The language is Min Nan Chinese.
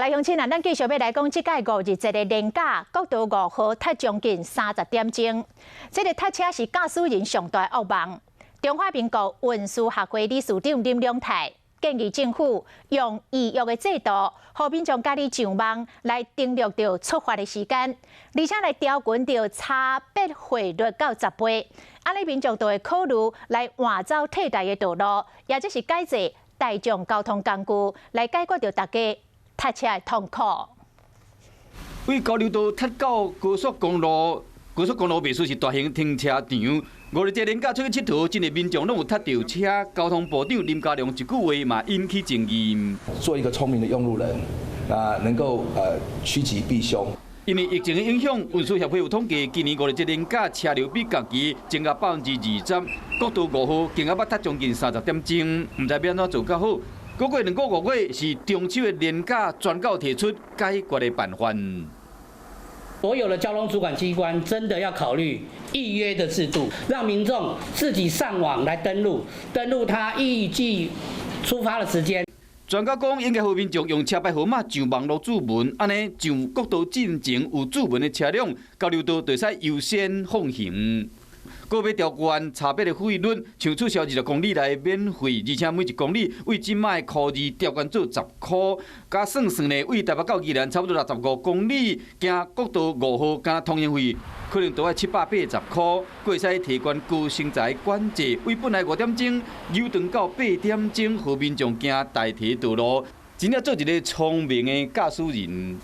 來鄉親啊，咱繼續欲來講，這屆五日節的連假，國道五號塞將近30點鐘。這个塞車是駕駛人上大噩夢。中華民國運輸學會理事長林良泰建議政府用預約的制度，予民眾家己上網來登錄著出發的時間，而且來調懸著差別費率到10倍，按呢民眾就會考慮來換走替代的道路，也就是改坐大眾交通工具來解決著大家塞車的痛苦。為交流道塞到高速公路，高速公路袂輸是大型停車場。五日節連假出去𨑨迌，真濟民眾攏有塞著車。交通部長林佳龍一句話嘛引起爭議。做一個聰明的用路人，啊，能夠趨吉避凶。因為疫情的影響，運輸協會有統計，今年五日節連假車流比同期增加20%。國道五號今仔捌塞將近30點鐘，毋知欲按怎做較好。過過2個5月是中秋的連假，專到提出解決的辦法。所有的交通主管機關真的要考慮預約的制度，讓民眾自己上網來登錄，登錄他預計出發的時間。專家講，應該予民眾用車牌號碼上網路註文，按呢上國道進前有註文的車輛，交流道就會使優先放行。閣欲調懸差別的費率，像取消20公里來免費，而且每1公里為這擺箍二調懸做10箍，佮算算呢，對台北到宜蘭差不多65公里，行國道五號加通行費，可能都愛780箍，閣會使提懸高薪材管制，為本來5點鐘延長到8點鐘，予民眾行代替道路，真正做一个聰明的駕駛人。